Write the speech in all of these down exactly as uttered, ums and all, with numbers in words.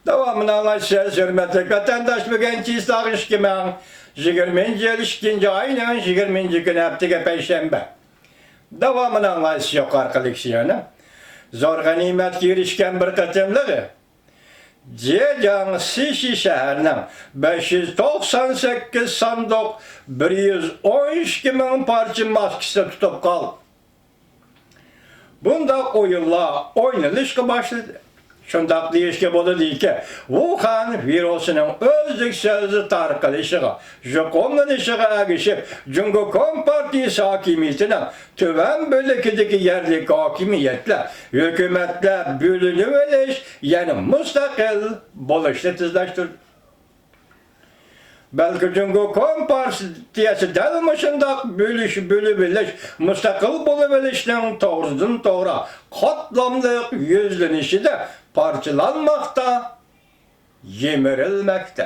داۋامىنى ئاڭلايسىز، ھۆرمەتلىك ۋەتەنداش. بۈگۈن چىسلاغ ئىككى مىڭ يىگىرمىنچى يىل ئىككىنچى ئاينىڭ يىگىرمىنچى كۈنى، ھەپتىگە پەيشەنبە. داۋامىنى ئاڭلايسىز يۇقىرىقى لېكسىيەنى. زور غەنىيمەتكە ئېرىشكەن بىر قېتىملىقى. جېجياڭ سىشى شەھىرىنىڭ بەش يۈز توقسان سەككىز ساندۇق بىر يۈز ئون ئىككى مىڭ پارچە ماسكىسى تۇتۇپ قالدى. بۇنداق ئويۇنلار ئوينىلىشقا باشلىدى. شۇنداق دېيىشكە بولىدۇكى، ۋۇخەن ۋىرۇسىنىڭ ئۈزلۈكسىز تارقىلىشىغا، يۇقۇملىنىشىغا ئەگىشىپ، جۇڭگو كومپارتىيىسى ھاكىمىيىتىنىڭ تۆۋەن بۆلىكىدىكى يەرلىك ھاكىمىيەتلەر، ھۆكۈمەتلەر بۆلۈنۈۋېلىش، يەنى مۇستەقىل بولۇشنى تېزلەشتۈردى. بەلكى جۇڭگو كومپارتىيەسى دەل مۇشۇنداق بۆلۈش، بۆلۈۋېلىش، مۇستەقىل بولۇۋېلىشنىڭ توغرىدىن توغرا قاتلاملىق يۈزلىنىشىدە پارچىلانماقتا، يىمىرىلمەكتە.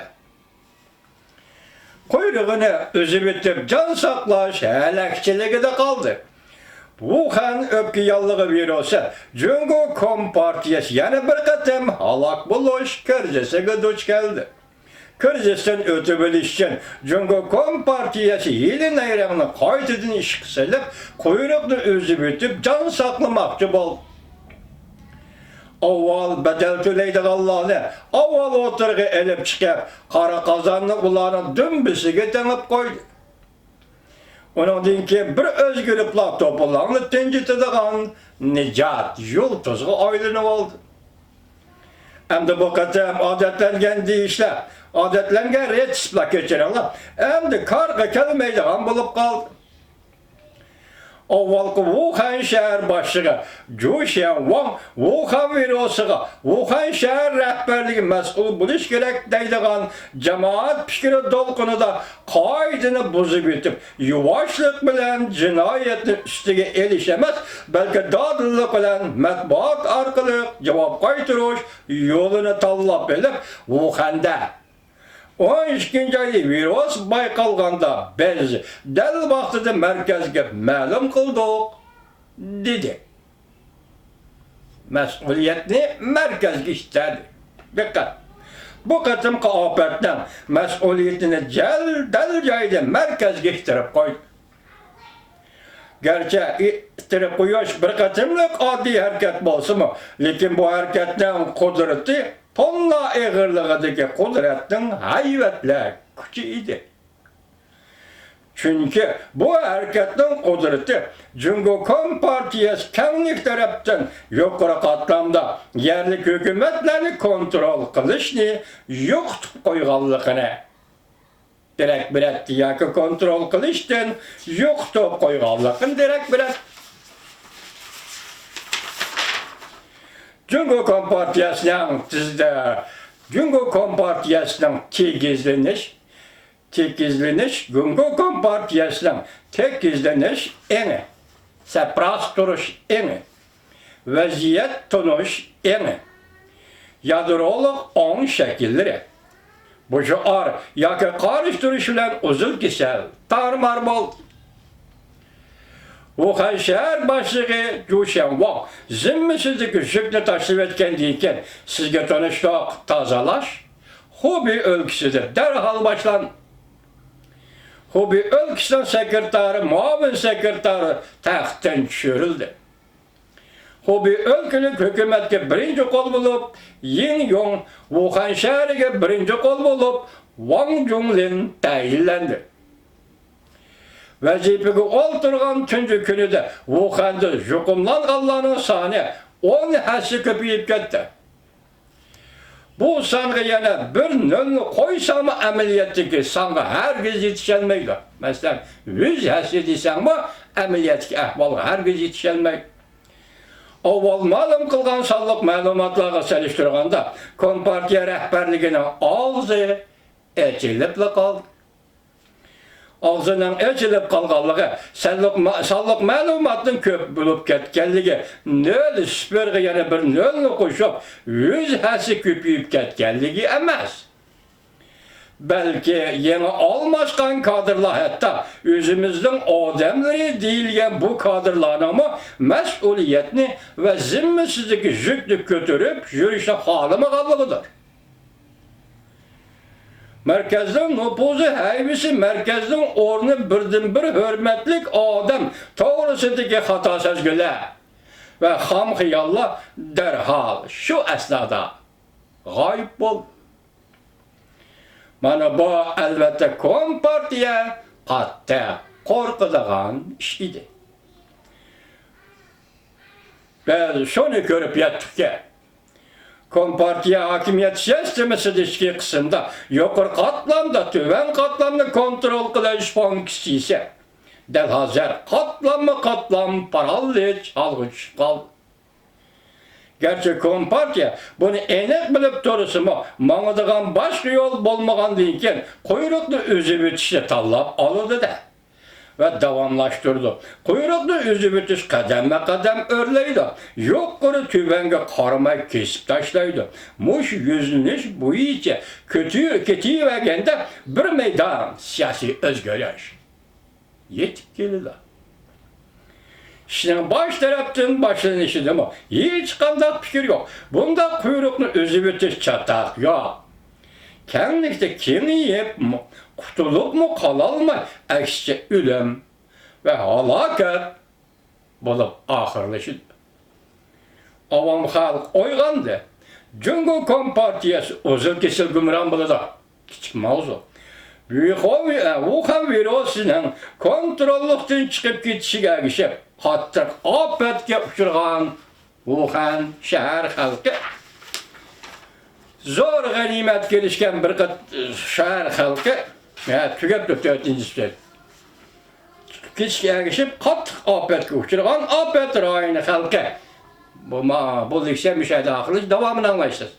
قۇيرۇقىنى ئۈزۈۋېتىپ جان ساقلاش ھەلەكچىلىكىدە قالدى. ۋۇخەن ئۆپكە ياللۇغى ۋىرۇسى جۇڭگو كومپارتىيەسى يەنە بىر قېتىم ھالاك بولۇش كىرىزىسىگە دۇچ كەلدى. كىرىزىستىن ئۆتۈۋېلىش ئۈچۈن جۇڭگو كومپارتىيەسى ھىيلە-نەيرەڭنى قايتىدىن ئىشقا سېلىپ، قۇيرۇقنى ئۈزۈۋېتىپ جان ساقلىماقچى بولدى. ئاۋۋال بەدەل تۆلەيدىغانلارنى ئاۋۋال ئوتتۇرىغا ئېلىپ چىقىپ، قارا قازاننى ئۇلارنىڭ دۈمبىسىگە تېڭىپ قويدى. ئۇنىڭدىن كېيىن بىر ئۆزگىرىپلا توپىلاڭنى تىنجىتىدىغان نىجات يۇلتۇزىغا ئايلىنىۋالدى. ئەمدى بۇ قېتىم ئادەتلەنگەن دېيىشلەر، ئادەتلەنگەن رېتسېپلار، كەچۈرۈڭلار، ئەمدى كارغا كەلمەيدىغان بولۇپ قالدى. ئاۋۋالقى ۋۇخەن شەھەر باشلىقى جۇ شيەنۋاڭ ۋۇخەن ۋىرۇسىغا ۋۇخەن شەھەر رەھبەرلىكى مەسئۇل بولۇش كېرەك دەيدىغان جامائەت پىكرى دولقۇنىدا قائىدىنى بۇزۇۋېتىپ، يۇۋاشلىق بىلەن جىنايەتنى ئۈستىگە ئېلىش ئەمەس، بەلكى دادىللىق بىلەن مەتبۇئات ئارقىلىق جاۋاب قايتۇرۇش يولىنى تاللاپ ئېلىپ، ۋۇخەندە ئون ئىككىنچى ئايدا ۋىرۇس بايقالغاندا، بىز دەل ۋاقتىدا مەركەزگە مەلۇم قىلدۇق، دېدى. مەسئۇلىيەتنى مەركەزگە ئىتتەردى. دىققەت! بۇ قېتىمقى ئاپەتنىڭ مەسئۇلىيىتىنى جەل-، دەل جايىدا مەركەزگە ئىتتىرىپ قويدى. گەرچە ئىتتىرىپ قويۇش بىر قېتىملىق ئاددىي ھەرىكەت بولسىمۇ، لېكىن بۇ ھەرىكەتنىڭ قۇدرىتى توننا ئېغىرلىقىدىكى قۇدرەتنىڭ ھەيۋەتلىك كۈچى ئىدى. چۈنكى بۇ ھەرىكەتنىڭ قۇدرىتى جۇڭگو كومپارتىيەسى كەڭلىك تەرەپتىن يۇقىرى قاتلامدا يەرلىك ھۆكۈمەتلەرنى كونترول قىلىشنى يوقىتىپ قويغانلىقىنى دېرەك بېرەتتى ياكى كونترول قىلىشتىن يوقىتىپ قويغانلىقىنى دېرەك بېرەتتى. جۇڭگو كومپارتىيەسىنىڭ تېزدە، جۇڭگو كومپارتىيەسىنىڭ تېگىزلىنىش، تېگىزلىنىش، جۇڭگو كومپارتىيەسىنىڭ تېگىزلىنىش ئېڭى، سەپراست تۇرۇش ئېڭى، ۋەزىيەت تونۇش ئېڭى، يادرولۇق ئوڭ شەكىللىرى. بۇ شوئار ياكى قارشى تۇرۇش بىلەن ئۇزۇن كېسەل تارمار بولدى. ۋۇخەن شەھەر باشلىقى جۇ شيەنۋاڭ زىممىسىدىكى يۈكنى تاشلىۋەتكەندىن كېيىن، سىزگە تونۇشلۇق تازىلاش خۇبېي ئۆلكىسىدە دەرھال باشلاندى. خۇبېي ئۆلكىسىنىڭ سېكرېتارى، مۇئاۋىن سېكرېتارى تەختتىن چۈشۈرۈلدى. خۇبېي ئۆلكىلىك ھۆكۈمەتكە بىرىنچى قول بولۇپ يىڭ يۇڭ، ۋۇخەن شەھىرىگە بىرىنچى قول بولۇپ ۋاڭ جۇڭلىن تەيىنلەندى. ۋەزىپىگە ئولتۇرغان تۇنجى كۈنىدە ۋۇخەندە يۇقۇملانغانلارنىڭ سانى ئون ھەسسە كۆپىيىپ كەتتى. بۇ سانغا يەنە بىر نۆلنى قويساڭمۇ، ئەمەلىيەتتىكى سانغا ھەرگىز يېتىشەلمەيدۇ. مەسىلەن، يۈز ھەسسە دېسەڭمۇ، ئەمەلىيەتتىكى ئەھۋالغا ھەرگىز يېتىشەلمەيدۇ. ئاۋۋال مەلۇم قىلغان سانلىق مەلۇماتلارغا سېلىشتۇرغاندا، كومپارتىيە رەھبەرلىكىنىڭ ئاغزى ئېچىلىپلا قالدى. ئاغزىنىڭ ئېچىلىپ قالغانلىقى، سانلىق ما-، سانلىق مەلۇماتنىڭ كۆپ بولۇپ كەتكەنلىكى، نۆل سىفىرغا يەنە بىر نۆلنى قوشۇپ، يۈز ھەسسە كۆپىيىپ كەتكەنلىكى ئەمەس. بەلكى يېڭى ئالماشقان كادىرلار، ھەتتا ئۆزىمىزنىڭ ئادەملىرى دېيىلگەن بۇ كادىرلارنىڭمۇ مەسئۇلىيەتنى ۋە زىممىسىدىكى يۈكنى كۆتۈرۈپ يۈرۈشنى خالىمىغانلىقىدۇر. مەركەزنىڭ نوپۇزى، ھەيۋىسى، مەركەزنىڭ ئورنى، بىردىنبىر ھۆرمەتلىك ئادەم توغرىسىدىكى خاتا سەزگۈلەر ۋە خام خىياللار دەرھال شۇ ئەسنادا غايىب بولدى. مانا بۇ، ئەلۋەتتە، كومپارتىيە قاتتىق قورقىدىغان ئىش ئىدى. بىز شۇنى كۆرۈپ يەتتۇقكى، كومپارتىيە ھاكىمىيەت سىستېمىسىدا ئىچكى قىسىمدا يۇقىرى قاتلامدا تۆۋەن قاتلامنى كونترول قىلىش فۇنكسىيىسى دەل ھازىر قاتلاممۇ قاتلام پاراللېل ھالغا چۈشۈپ قالدى. گەرچە كومپارتىيە بۇنى ئېنىق بىلىپ تۇرسىمۇ، ماڭىدىغان باشقا يول بولمىغاندىن كېيىن، قۇيرۇقنى ئۈزۈۋېتىشنى تاللاپ ئالىدۇ-دە. ۋە داۋاملاشتۇرىدۇ. قۇيرۇقنى ئۈزۈۋېتىش قەدەممۇ قەدەم ئۆرلەيدۇ. يۇقىرى تۆۋەنگە قارىماي كېسىپ تاشلايدۇ. مۇشۇ يۈزلىنىش بويىچە كېتى-، كېتىۋەرگەندە، بىر مەيدان سىياسىي ئۆزگىرىش يېتىپ كېلىدۇ. ئىشنىڭ باش تەرەپتىن باشلىنىشىدىمۇ ھېچقانداق پىكىر يوق. بۇنداق قۇيرۇقنى ئۈزۈۋېتىش چاتاق يوق. كەڭلىكتە كېڭىيىپ، قۇتۇلۇپمۇ قالالماي، ئەكسىچە ئۆلۈم ۋە ھالاكەت بولۇپ ئاخىرلىشىدۇ. ئاۋام خەلق ئويغاندى. جۇڭگو كومپارتىيەسى ئۇزۇل-كېسىل گۇمران بولىدۇ. كىچىك ماۋزۇ. ۋۇخەن ۋىرۇسىنىڭ كونتروللۇقتىن چىقىپ كېتىشىگە ئەگىشىپ، قاتتىق ئاپەتكە ئۇچرىغان ۋۇخەن شەھەر خەلقى، زور غەنىيمەتكە ئېرىشكەن بىر قات-، شەھەر خەلقى، ھە، تۈگەپتۇ تۆتىنچى سۆز. كېسىلگە ئەگىشىپ قاتتىق ئاپەتكە ئۇچرىغان ئاپەت رايونى خەلقى. بۇ ما-، بۇ لېكسىيە مۇشۇ يەردە ئاخىرلىشىپ، داۋامىنى ئاڭلايسىز.